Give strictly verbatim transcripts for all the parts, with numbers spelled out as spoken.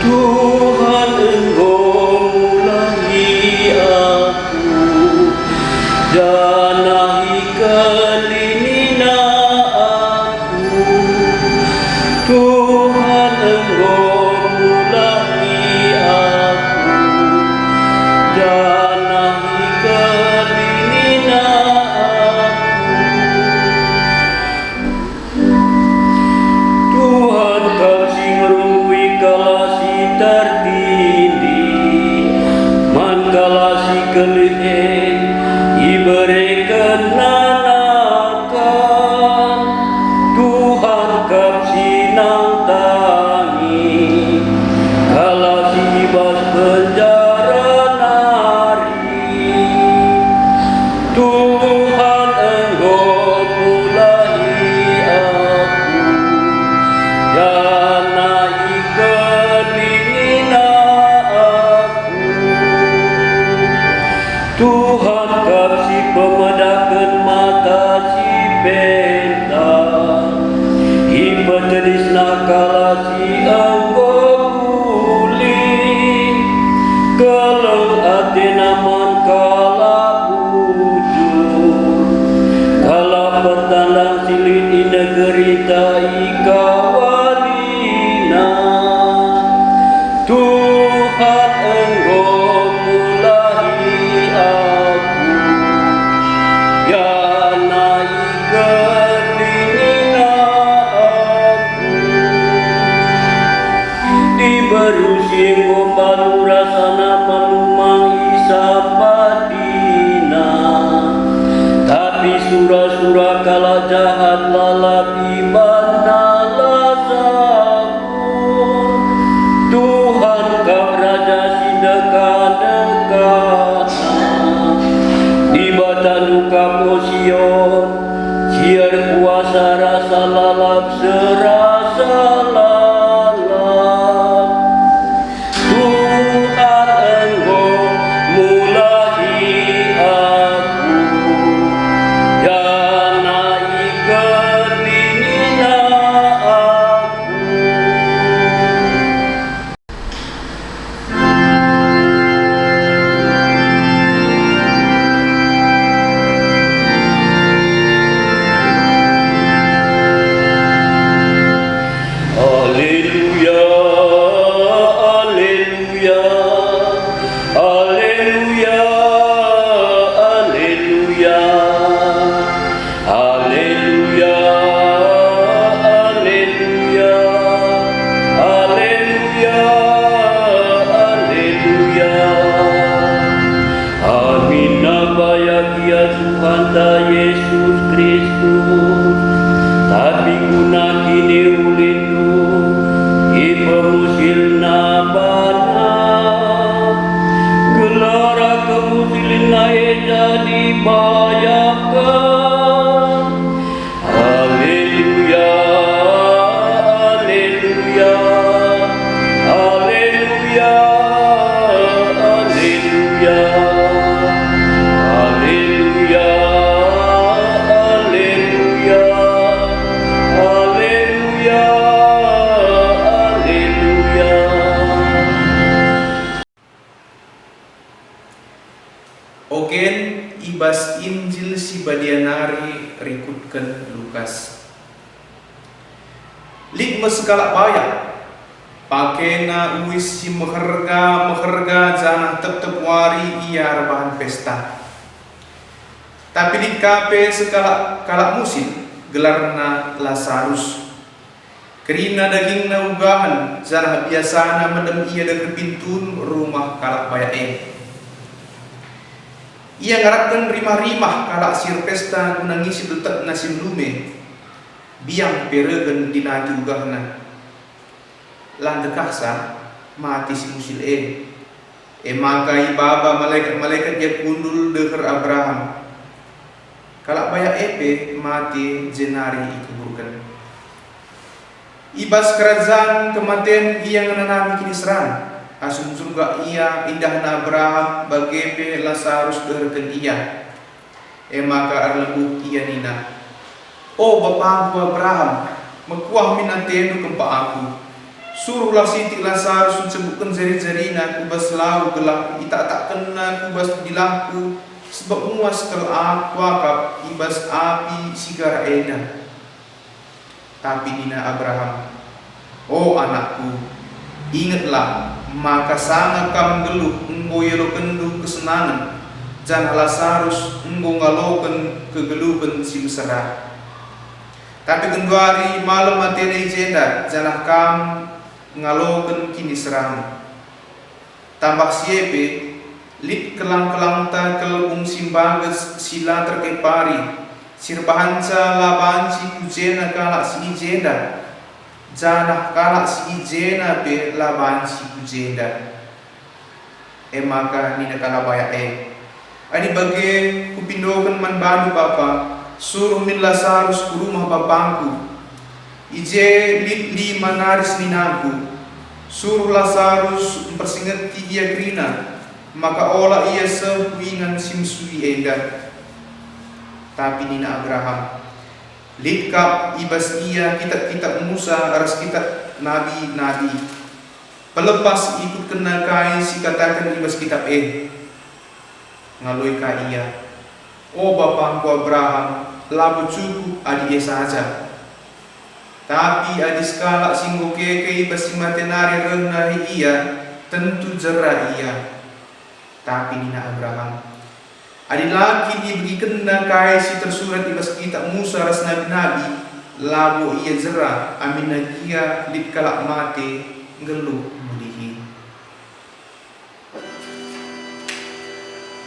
Tuhan enggo mulahi aku, janah ikelingina aku. Tuhan enggo mulahi aku, janah ikelingina aku. Tuhan kap si ngerunggui kalak si tertindih, man kalak si keleng e iberekenNa nangka. Tuhan kap si nandangi kalak si i bas penjara nari. Tuhan enggo mulahi aku, janah ikelingina aku. Tuhan kap si pemedaken mata si pentar, ipetedisNa kalak si enggo guling. Keleng ateNa man kalak bujur, kalak pertandang si lit i negerinta ikawalina. Tuhan enggo mulahi aku, janah ikelingina aku. Diberu si enggo mbalu rasana melumang isampatina, tapi sura-sura kalak jahat lalap ibanna la sabur. Tuhan kap Raja si ndekah-ndekahna, Dibatandu kap, o Sion, si erkuasa rasa lalap serasa lalap. Tuhan enggo mulahi aku, janah ikel Bayak ia Tuhanta Jesus Kristus, tapi guna kiniulinndu ipemusilna baNa, gelah kemusilenNa e jadi bayakken. Aleluya, aleluya, aleluya, aleluya, aleluya, aleluya, aleluya, aleluya. Ogen i bas Injil si Badia nari rikutken Lukas. Lit me sekalak bayak, pakena uis si meherga-meherga janah tep-tep wari ia erbahan pesta. Tapi lit ka pe sekalak kalak musil, gelarna Lasarus. Kerina dagingna ugahen, janah biasana medem ia deher pintun rumah kalak bayak e. Ia ngarapken rimah-rimah kalak si erpesta guna ngisi beltekna si melume. Biang pe rehen dilaki ugahna. La ndekahsa mate si musil e. E maka ibaba malekat-malekat ia kundul deher Abraham. Kalak bayak e pe mate jenari ikuburken. I bas kerajan kematen ia ngenanami kiniseran, asum njurgak ia indahna Abraham bage pe Lasarus deherken ia. E maka erlembuh ia nina, "O bapangku Abraham, mekuah min atendu kempak aku. Suruhlah sitik Lasarus ncebukken jari-jarina ku bas lau gelah itaktakkenna ku bas dilahku, sebab muas kal aku akap i bas api si gara enda." Tapi nina Abraham, "O anakku, ingetlah maka sanga kam nggeluh enggo ialokenndu kesenangen, janah Lasarus enggo ngaloken kegeluhen si mesera. Tapi genduari malem atena i jenda, janah kam ngaloken kiniseran." Tambah si e pe, lit kelang-kelangta kelbung si mbages si la terkepari, si erbahanca la banci ku jena kalak si i jenda, janah kalak si i jena pe la banci ku jenda. E maka nina kalak bayak e, "Adi bage, kupindoken man bandu bapa, suruh min Lasarus ku rumah bapangku. I je lit lima nari seninangku. Suruh Lasarus mpersingeti ia kerina, maka ola ia seh ku ingan si mesui enda." Tapi nina Abraham, "Lit kap i bas ia kitap-kitap Musa ras kitap nabi-nabi. Pelepas ikutkenna kai si ikataken i bas kitap e." Ngaloi ka ia, "O bapangku Abraham, labo cukup adi e saja. Tapi adi sekalak si enggo keke i bas si mate nari reh ndahi ia, tentu jera ia." Tapi nina Abraham, "Adi la kin ibegikenna kai si tersurat i bas kitap Musa ras nabi-nabi, labo ia jera aminna gia lit kalak mate nggeluh mulihi."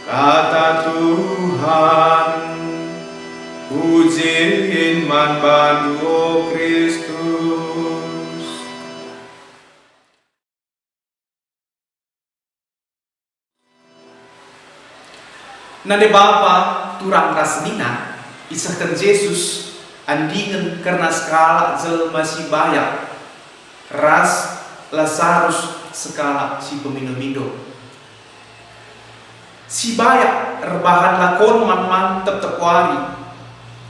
Kata Tuhan. Pujin man bandu, o Kristus. Nande bapa turang ras senina isehken Jesus andingen kerna sekalak jelma si bayak ras Lasarus sekalak si pemindo-mindo. Si bayak erbahan lakon man-man tep-tep wari,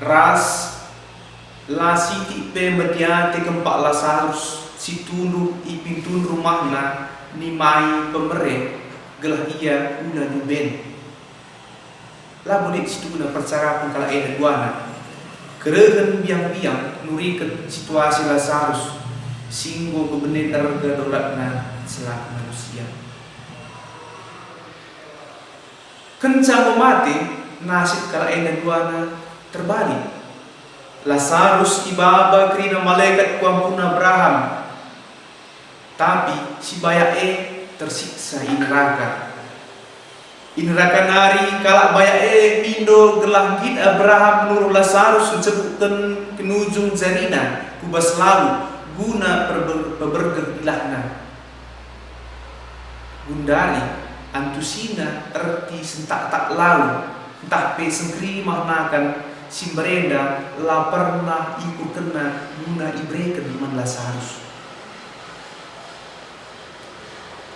ras la sitik pe mediate kempak Lasarus si tunduh i pintun rumahna nimai pemere gelah ia guna duben. Labo lit situhuna percarapen kalak enda duana. Kerehen biang-biang nuriken situasi Lasarus si enggo bebenen erga dolatna selaku manusia. Kenca enggo mate, nasib kalak enda duana terbalik. Lasarus ibaba kerina malekat ku ampun Abraham, tapi si bayak e tersiksa i neraka. I neraka nari kalak bayak e mindo gelah nggit Abraham nuruh Lasarus ncebukken kenujung jarina ku bas lau guna perbe-, pebergeh ilahna. Gundari antusina erti sentaktak lau, ntah pe sengkerimah nakan si mberenda la pernah iukurkenna guna ibereken man Lasarus.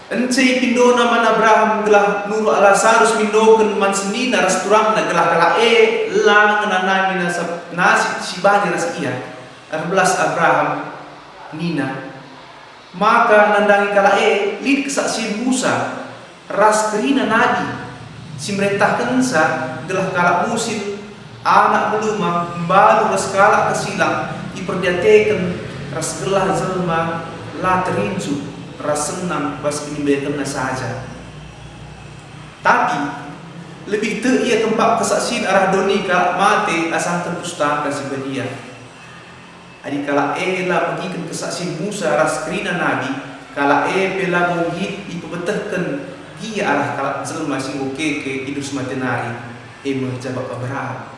Ence ipindona man Abraham gelah nuruh Lasarus mindoken man senina ras turangna gelah kalak e la ngenanami nasab, nasib si bage ras ia. Erbelas Abraham nina, maka nandangi kalak e lit kesaksin Musa ras kerina nabi, si merentahkenca gelah kalak musil, anak meluma, mbalu ras kalak kesilang iperdiateken ras gelah jelma la terincup ras senang bas kinibekenna saja. Tapi, lebih tek ia kempak kesaksin arah doni kalak mate asangken Pustaka Si Badia. Adi kalak e la megiken kesaksin Musa ras kerina nabi, kalak e pe labo nggit ipebetehken gia arah kalak jelma si enggo keke i dus mate nari, e me jabap Abraham.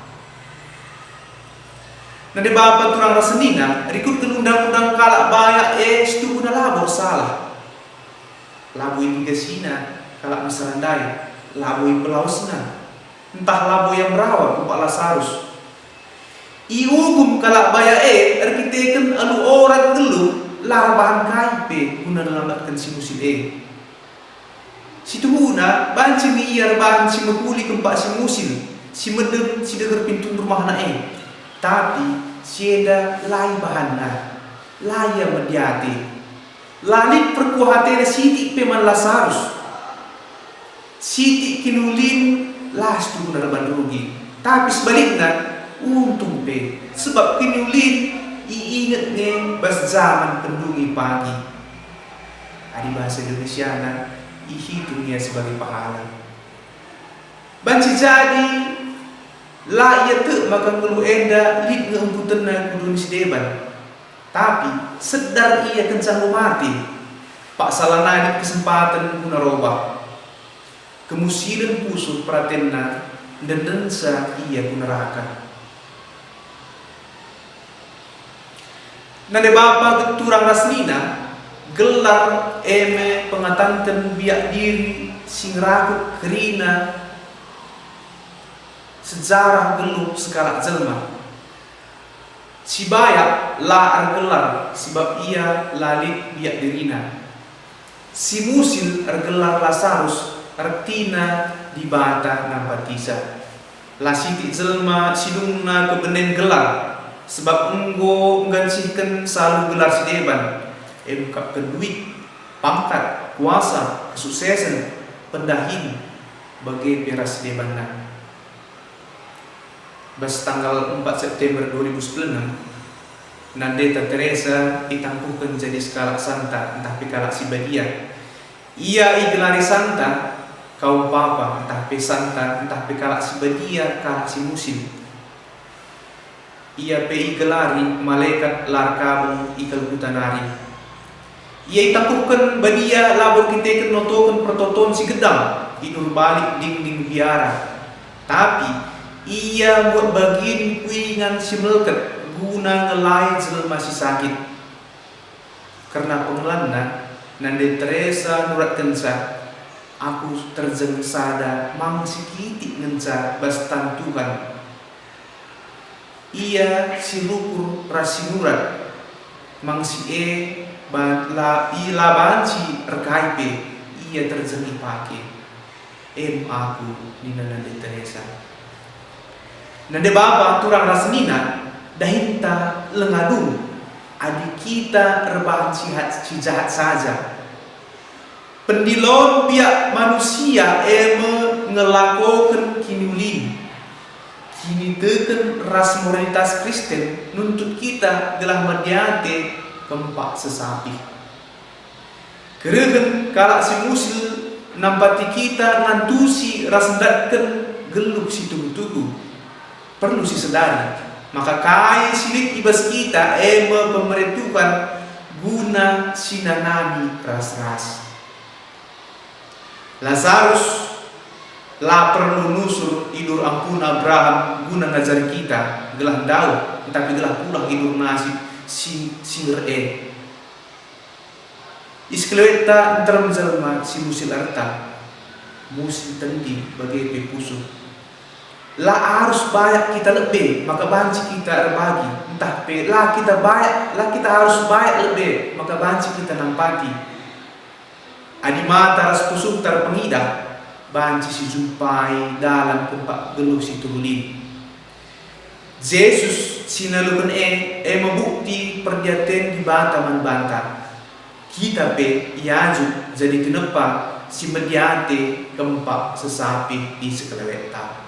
Nande bapa turang ras senina, rikutken undang-undang kalak bayak e situhuna labo ersalah. Labo ipigasina kalak mesera ndai, labo ipelawesna, ntah labo ia merawa kempak Lasarus. Iukum kalak bayak e erkiteken alu orat nggeluh la erbahan kai pe guna nelamatken si musil e. Situhuna banci nge ia erbahan si mehuli kempak si musil, si medem, si deher pintun rumahna e. Tapi si enda la ibahanna, la ia mediate. La lit perkuah atena sitik pe man Lasarus. Sitik kiniulin la situhuna erban rugi, tapi sebalikna, untung pe, sebab kiniulin iinget nge bas jaman pendungi pagi. Adi bahasa Indonesiana, ihitung ia sebagai pahala. Banci jadi, la ia tek maka nggeluh enda lit nge engkutenna ku doni si deban. Tapi, sedar ia kenca enggo mate, paksa lanai lit kesempaten guna robah. Kemusilen pusuh peratenna, ndendensa ia ku neraka. Nande bapa turang ras senina, gelar e me pengatanken biak diri si ngerakut kerina sejarah geluh sekalak jelma. Si bayak la ergelar, sebab ia la lit biak dirina. Si musil ergelar Lasarus, ertina Dibata nampatisa. La sitik jelma si dungna kebenen gelar, sebab enggo nggansihken saluh gelar si deban, e mekapken duit, pangkat, kuasa, kesuksesen, pendahin, bage pe ras si debanna. Bas tanggal empat September dua ribu sepuluh enam, Nandeta Teresa itangkuhken jadi sekalak santa ntah pe kalak si badia. Ia igelari santa, kaum papa ntah pe santa ntah pe kalak si badia, kalak si musil. Ia pe igelari malekat la erkabung i Kalkuta nari. Ia itangkuhken badia labo erkiteken notoken pertoton si gedang i nurbalik dingding biara, tapi ia mbuat bagin ku ingan si melket guna ngelai jelma si sakit. Kerna pengelanna, Nande Teresa nuratkenca, "Aku terjeng sada mang si kitik ngenca bas tan Tuhan." Ia si rukur ras si nurat, mang si e ba-, la, i la banci erkai pe ia terjeng ipake. Em aku, nina Nande Teresa. Nande bapa turang ras senina, dahinta lenga dung, adi kita erbahan sihat, si jahat saja. Pendilon biak manusia e me ngelakoken kiniulin. Kiniteken ras moralitas Kristen nuntut kita gelah mediate kempak sesapih. Kerehen kalak si musil nampati kita ngantusi ras ndatken geluh si tuhu-tuhu. Perlu sisedari, maka kai si lit i bas kita e me pemere Tuhan guna sinanami ras-ras. Lasarus La perlu nusur idur ampun Abraham guna ngajari kita gelah ndauh, tetapi gelah pulah idur nasib si singer e. Isekelewetta nterem jelma si musil erta, musil tendi bage pe pusuh. La arus bayak kita lebe maka banci kita erbagi, ntah pe la kita bayak, la kita arus bayak lebe maka banci kita nampati. Adi mata ras pusuhta erpengidah, banci sijumpai dalan kempak geluh si turulin. Jesus si naluken e, e me bukti perdiaten Dibata man banta. Kita pe iajuk jadi tinepa si mediate kempak sesapih isekelewetta.